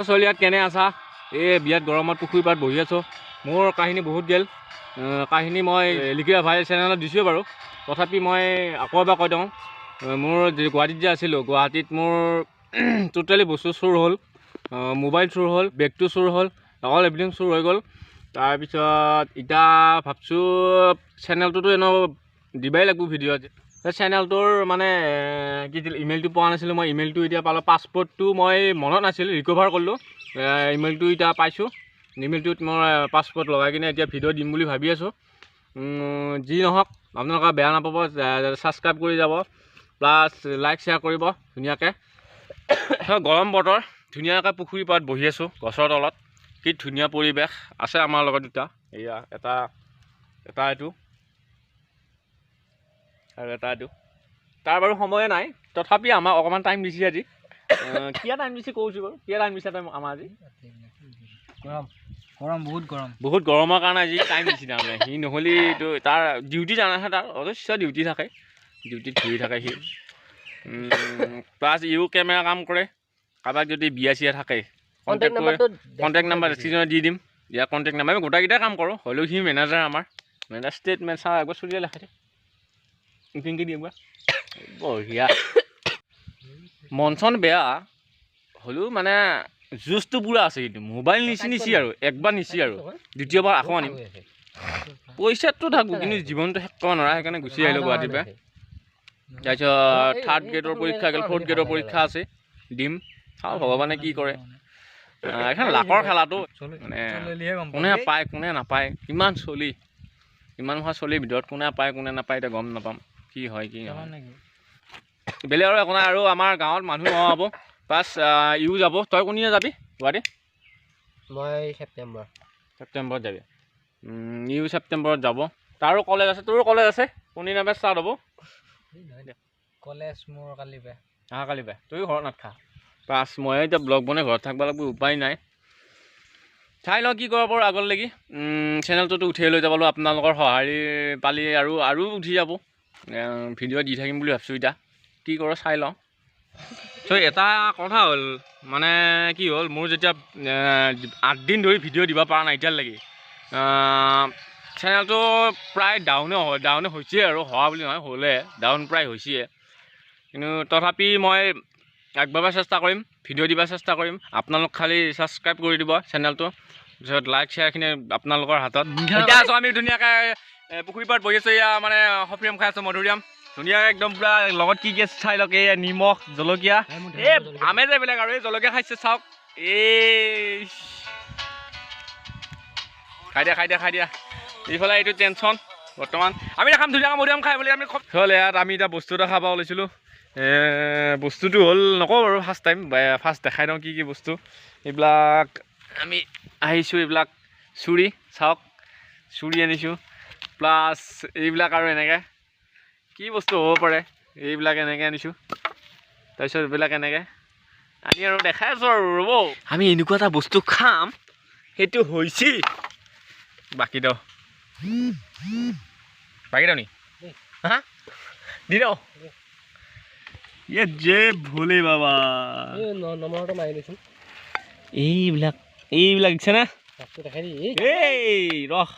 চলিয়াত কেনে আছা? এই বিৰাট গৰমত পুখুৰী পাৰত বহি আছোঁ। মোৰ কাহিনী বহুত গ'ল, কাহিনী মই লিখিৰা ভাই চেনেলত দিছোঁৱে বাৰু, তথাপি মই আকৌ এবাৰ কৈ দিওঁ। মোৰ গুৱাহাটীত যে আছিলোঁ, গুৱাহাটীত মোৰ টোটেলি বস্তু চুৰ হ'ল, মোবাইল চুৰ হ'ল, বেগটো চুৰ হ'ল, অল এভৰিথিং চুৰ হৈ গ'ল। তাৰপিছত এতিয়া ভাবছোঁ চেনেলটোতো এনেও দিবাই লাগিব ভিডিঅ'। সেই চেনেলটোৰ মানে কি আছিল, ইমেইলটো পোৱা নাছিলোঁ মই, ইমেইলটো এতিয়া পালোঁ। পাছপৰ্টটো মই মনত নাছিল, ৰিকভাৰ কৰিলোঁ, ইমেইলটো এতিয়া পাইছোঁ। ইমেইলটোত মই পাছপৰ্ট লগাই কিনে এতিয়া ভিডিঅ' দিম বুলি ভাবি আছোঁ। যি নহওক আপোনালোকে বেয়া নাপাব, ছাবস্ক্ৰাইব কৰি যাব, প্লাছ লাইক শ্বেয়াৰ কৰিব ধুনীয়াকৈ। গৰম বতৰ, ধুনীয়াকৈ পুখুৰী পাৰত বহি আছোঁ গছৰ তলত, কি ধুনীয়া পৰিৱেশ আছে। আমাৰ লগত দুটা, এয়া এটা এটা এইটো আৰু এটা এইটো। তাৰ বাৰু সময়ে নাই, তথাপি আমাক অকণমান টাইম দিছে আজি। কিয় টাইম দিছে কৈছোঁ বাৰু, কিয় টাইম দিছে আমাৰ আজি? গৰম গৰম, বহুত গৰম, বহুত গৰমৰ কাৰণে আজি টাইম দিছে। তাৰমানে সি নহ'লে তো তাৰ ডিউটি জানাহে, তাৰ অজস্ৰ ডিউটি থাকে, ডিউটিত ঘূৰি থাকে সি। প্লাছ ইও কেমেৰা কাম কৰে। কাৰোবাক যদি বিয়া চিয়া থাকে, কণ্টেক্ট নাম্বাৰ ডেছক্ৰিপশ্যনত দি দিম, ইয়াৰ কণ্টেক্ট নাম্বাৰ। আমি গোটেইকেইটাই কাম কৰোঁ, হ'লেও সি মেনেজাৰ আমাৰ, মেনেজাৰ ষ্টেটমেণ্ট চাওঁ একবাৰ, চুৰিয়ে লেখাই দে পিংকি দি একবাৰ। বঢ়িয়া, মন চন বেয়া হ'লেও মানে জুচটো পূৰা আছে। কিন্তু মোবাইল নিচি নিচি আৰু একবাৰ নিচি আৰু দ্বিতীয়বাৰ আকৌ আনিম। পইচাটো থাকোঁ কিন্তু জীৱনটো শেষ কৰিব নোৱাৰা, সেইকাৰণে গুচি আহিলোঁ গুৱাহাটীৰ পৰা। তাৰপিছত থাৰ্ড গ্ৰেডৰ পৰীক্ষা গ'ল, ফ'ৰ্থ গ্ৰেডৰ পৰীক্ষা আছে, দিম, চাওঁ ভগৱানে কি কৰে। এখন লাকৰ খেলাটো মানে কোনে পায় কোনে নাপায়, ইমান চলি ইমান হোৱা চলিৰ ভিতৰত কোনে পায় কোনে নাপায় এতিয়া গম নাপাম, কি হয় কি নহয়। বেলেগ আৰু একো নাই। আৰু আমাৰ গাঁৱত মানুহ নহ'ব, প্লাছ ইও যাব। তই কোনদিনা যাবি গুৱাহাটী? মই ছেপ্টেম্বৰ। ছেপ্টেম্বৰত যাবি? ইও ছেপ্টেম্বৰত যাব। তাৰো কলেজ আছে, তোৰো কলেজ আছে। কোনদিনা পৰা ষ্টাৰ্ট হ'ব? কলেজ মোৰ কালি পৰা। অহাকালি পৰা। তয়ো ঘৰত নাথাকা? প্লাছ মই এতিয়া ব্লগ বনাই ঘৰত থাকিব লাগিব, উপায় নাই। চাই লওঁ কি কৰিব পাৰোঁ আগলৈকে। চেনেলটোতো উঠিয়াই লৈ যাব লাগিব, আপোনালোকৰ সঁহাৰি পালি আৰু আৰু উঠি যাব। ভিডিঅ' দি থাকিম বুলি ভাবছোঁ, এতিয়া কি কৰোঁ চাই লওঁ। চ' এটা কথা হ'ল, মানে কি হ'ল, মোৰ যেতিয়া 8 দিন ধৰি ভিডিঅ' দিব পৰা নাই এতিয়ালৈকে, চেনেলটো প্ৰায় ডাউনে হয়, ডাউনে হৈছে আৰু, হোৱা বুলি নহয়, হ'লে ডাউন প্ৰায় হৈছে। কিন্তু তথাপি মই আগবাঢ়িব চেষ্টা কৰিম, ভিডিঅ' দিব চেষ্টা কৰিম। আপোনালোক খালি ছাবস্ক্ৰাইব কৰি দিব চেনেলটো, পিছত লাইক শ্বেয়াৰখিনি আপোনালোকৰ হাতত। এতিয়া আছোঁ আমি ধুনীয়াকৈ পুখুৰী পাৰত বহি আছোঁ, এয়া মানে সফিয়াম খাই আছোঁ, মধুৰিআম ধুনীয়াকৈ একদম পূৰা। লগত কি কি আছে চাই লওক, এই নিমখ জলকীয়া, এই আমে যে বেলেগ আৰু এই জলকীয়া খাইছে চাওক। এই খাই দিয়া, খাই দিয়া, খাই দিয়া। এইফালে এইটো টেনশ্যন বৰ্তমান। আমি খাম ধুনীয়াকৈ মধুৰিআম খাই বুলি আমি হ'ল। ইয়াত আমি এতিয়া বস্তু এটা খাব ওলাইছিলোঁ। বস্তুটো হ'ল নকওঁ বাৰু, ফাৰ্ষ্ট টাইম ফাৰ্ষ্ট দেখাই দিওঁ কি কি বস্তু। এইবিলাক আমি আহিছোঁ, এইবিলাক চুৰি চাওক, চুৰি আনিছোঁ, প্লাছ এইবিলাক আৰু এনেকৈ কি বস্তু হ'ব পাৰে এইবিলাক এনেকৈ আনিছোঁ। তাৰপিছত এইবিলাক এনেকৈ আনি আৰু দেখাই আছোঁ আৰু ৰ'ব, আমি এনেকুৱা এটা বস্তু খাম, সেইটো হৈছে বাকী দিওঁ, বাকী দিওঁ নি, হা দি দিওঁ। যে ভোলে বাবা, এইবিলাক এইবিলাক দিছে না, এই ৰস,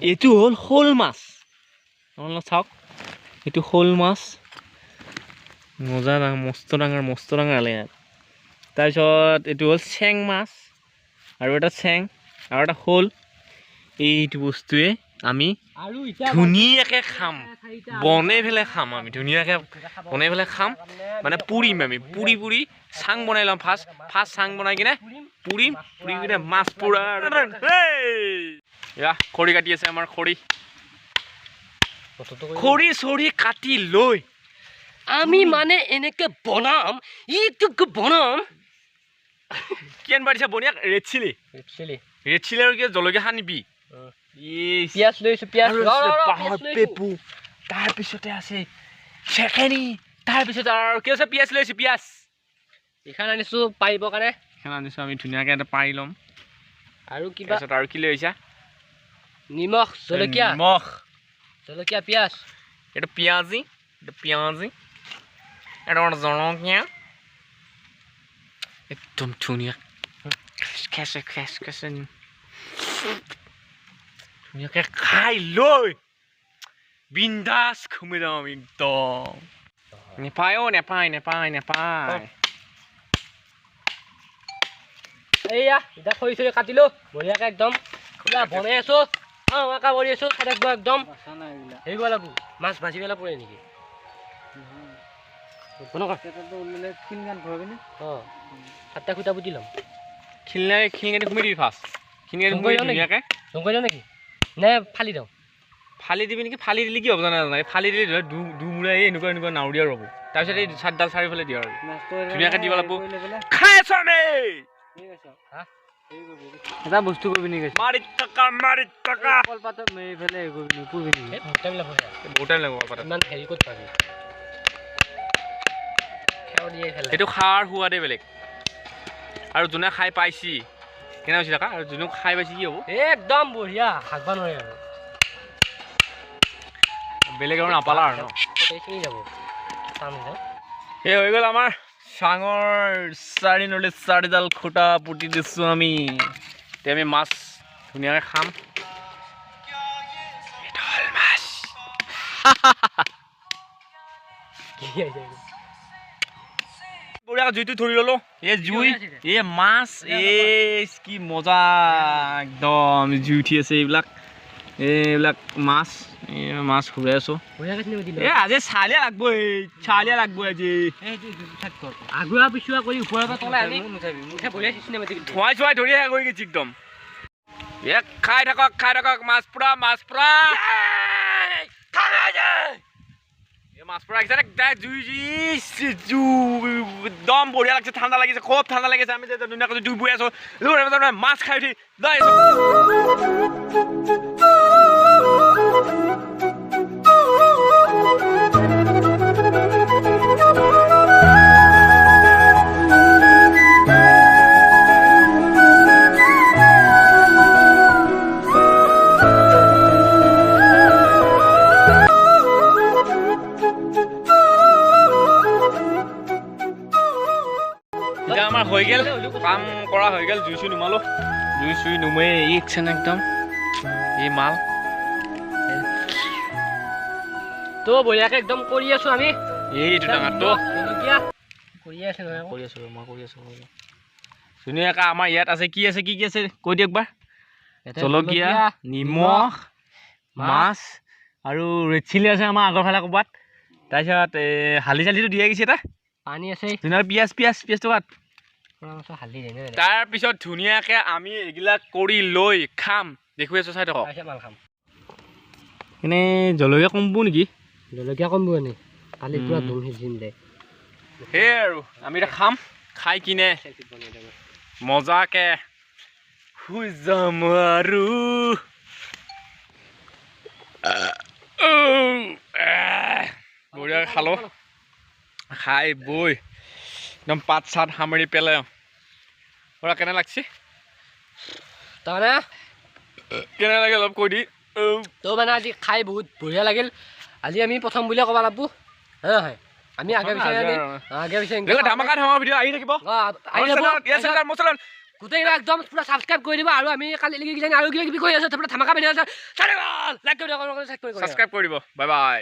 এইটো হ'ল শ'ল মাছ। চাওক, এইটো শ'ল মাছ, মজা ডাঙৰ, মস্ত ডাঙৰ, মস্ত ডাঙৰ আলে ইয়াত। তাৰপিছত এইটো হ'ল চেং মাছ, আৰু এটা চেং আৰু এটা শ'ল। এইটো বস্তুৱে আমি ধুনীয়াকৈ খাম, বনাই পেলাই খাম আমি, ধুনীয়াকৈ বনাই পেলাই খাম, মানে পুৰিম আমি, পুৰি পুৰি চাং বনাই ল'ম ফাৰ্ষ্ট, ফাৰ্ষ্ট চাং বনাই কিনে পুৰিম, পুৰি কিনে মাছ পুৰা। এয়া খৰি কাটি আছে আমাৰ, খৰি খৰি চৰি কাটি লৈ আমি মানে এনেকে বনাম, ইটোক বনাম। কি আনিব দিছে বনিয়াক? Red chilli, red chilli আৰু কি জলকীয়া সানিবি, পিঁয়াজ লৈছোঁ, পিঁয়াজ, পেপু, তাৰপিছতে আছে চেকেনি, তাৰপিছত আৰু কি আছে, পিঁয়াজ লৈছোঁ, পিঁয়াজ এইখন আনিছোঁ পাৰিবৰ কাৰণে, এইখন আনিছোঁ আমি ধুনীয়াকৈ এটা পাৰি ল'ম। আৰু কিবা আৰু কি লৈ আহিছা? নিমখ, জলকীয়া, নিমখ, জলকীয়া, পিঁয়াজ, এইটো পিঁয়াজি, এইটো পিঁয়াজি, এইটো জলকীয়া, একদম ধুনীয়া খেচে খেচ খেচে ধুনীয়াকৈ খাই লৈ বিন্দাছ ঘুমি যাম আমি একদম। নেপায় অ' নেপায় নেপায় নেপায়। এইয়া এতিয়া খৰি চৰি কাটিলোঁ বঢ়িয়াকৈ একদম পুৰা বনাই আছোঁ, অঁ কৰি আছোঁ, খাই থাকিব একদম। হেৰি কৰিব লাগিব, মাছ ভাজি পেলাই পৰে নেকি? অঁ, সাতটা খুটা পুতি ল'ম। খিলগাঁটি সোমাই দিবি ফাৰ্ষ্ট, খিলগাঁটি সোমাই ধুনীয়াকৈ। জংঘল দিওঁ নেকি নে ফালি দিওঁ? ফালি দিবি নেকি? ফালি দিলে কি হ'ব জানা নাই? ফালি দিলে ধৰ দুমূৰা এই এনেকুৱা এনেকুৱা নাৱৰীয়া ৰ'ব, তাৰপিছত এই চাৰিডাল চাৰিওফালে দিয়া আৰু ধুনীয়াকৈ দিব লাগিব। খাই আছোঁ আমি। এটা বস্তু কৰিবি নেকি? মাৰি টকা মাৰি টকা। কলপাতত এইফালে কৰিবি নেকি? পুৰিবি নেকি? বহুত টাইম লাগিব, বহুত টাইম লাগিব কলপাতত। ইমান হেৰি ক'ত পাবি? সেইটো খাৰ সোৱাদেই বেলেগ। আৰু যোনে খাই পাইছি কেনে হৈছে কাকা? আৰু যোনে খাই পাইছি কি হ'ব? একদম বঢ়িয়া, হাগবা নোৱাৰে আৰু। বেলেগ আৰু নাপালা আৰু ন? যাব। এই হৈ গ'ল আমাৰ চাঙৰ চাৰি নলে চাৰিডাল খুটা পুতি দিছোঁ আমি। এতিয়া আমি মাছ ধুনীয়াকৈ খাম। এইটো হ'ল মাছ। বঢ়িয়া জুইটো ধৰি ল'লোঁ। এই জুই, এই মাছ, এই কি মজা একদম জুই উঠি আছে। এইবিলাক এইবিলাক মাছ, এই মাছ ঘূৰাই আছোঁ। এই আজি চালিয়া লাগব, এই চালিয়া লাগব আজি। আগুৱা পিছুৱা কৰি ওপৰৰ পৰা তলাই আনি ধোঁৱাই চোৱাই ধৰি শেষ হৈ গৈছে একদম। এ খাই থাকক খাই থাকক মাছ পুৰা, মাছ পুৰা, মাছ পুৰা আহিছে। জুই জুই একদম বঢ়িয়া লাগিছে, ঠাণ্ডা লাগিছে, খুব ঠাণ্ডা লাগিছে। আমি ধুনীয়াকৈ জুই বৈ আছোঁ, মাছ খাই উঠি যাই আছোঁ। এতিয়া আমাৰ হৈ গ'ল কাম কৰা হৈ গ'ল, জুই চুই নুমালো, জুই চুই নুমাই এইকচোন একদম এই মাল। তো বঢ়িয়াকৈ একদম কৰি আছোঁ আমি। এইটো ডাঙৰটো কৰি আছোঁ নহয়, কৰি আছোঁ মই, কৰি আছোঁ ধুনীয়াকৈ। আমাৰ ইয়াত আছে কি আছে, কি কি আছে কৈ দিয়ক একবাৰ। জলকীয়া, নিমখ, মাছ আৰু ৰেড চিলি আছে আমাৰ আগৰ ফালে ক'ৰবাত। তাৰপিছত হালধি চালধিটো দিয়া গৈছে, এটা পানী আছে, ধুনীয়া পিঁয়াজ, পিঁয়াজ পিঁয়াজটো কাট। তাৰপিছত ধুনীয়াকৈ আমি এইবিলাক কৰি লৈ খাম। দেখুৱাই আছোঁ, চাই থাকক। এনেই জলকীয়া কমব নেকি? জলকীয়া কমব এনেই কালি পুৰা ধুম সিজিম দে। সেয়াই আৰু আমি এতিয়া খাম, খাই কিনে মজাকে শুই যাম আৰু। বঢ়িয়াকৈ খালোঁ, খাই বৈ একদম পাত চাত সামৰি পেলাই। পৰা কেনে লাগছে? তাৰমানে কেনে লাগে অলপ কৈ দি। তো মানে আজি খাই বহুত বঢ়িয়া লাগিল। আজি আমি প্ৰথম বুলিয়ে ক'ব লাগব, হয় নহয়? আমি আগে পিছে আগে পিছে ধামাকা ধামাকা ভিডিঅ' আহি থাকিব, আহি থাকিব গোটেইকেইটা একদম পুৰা ছাবস্ক্ৰাইব কৰি দিব। আৰু আমি কালি কিজানি আৰু কিবা কিবি কৰি আছোঁ, পুৰা ধামাকা ভিডিঅ' আছে, লাইক কৰি দিব, ছাবস্ক্ৰাইব কৰি দিব। Bye bye.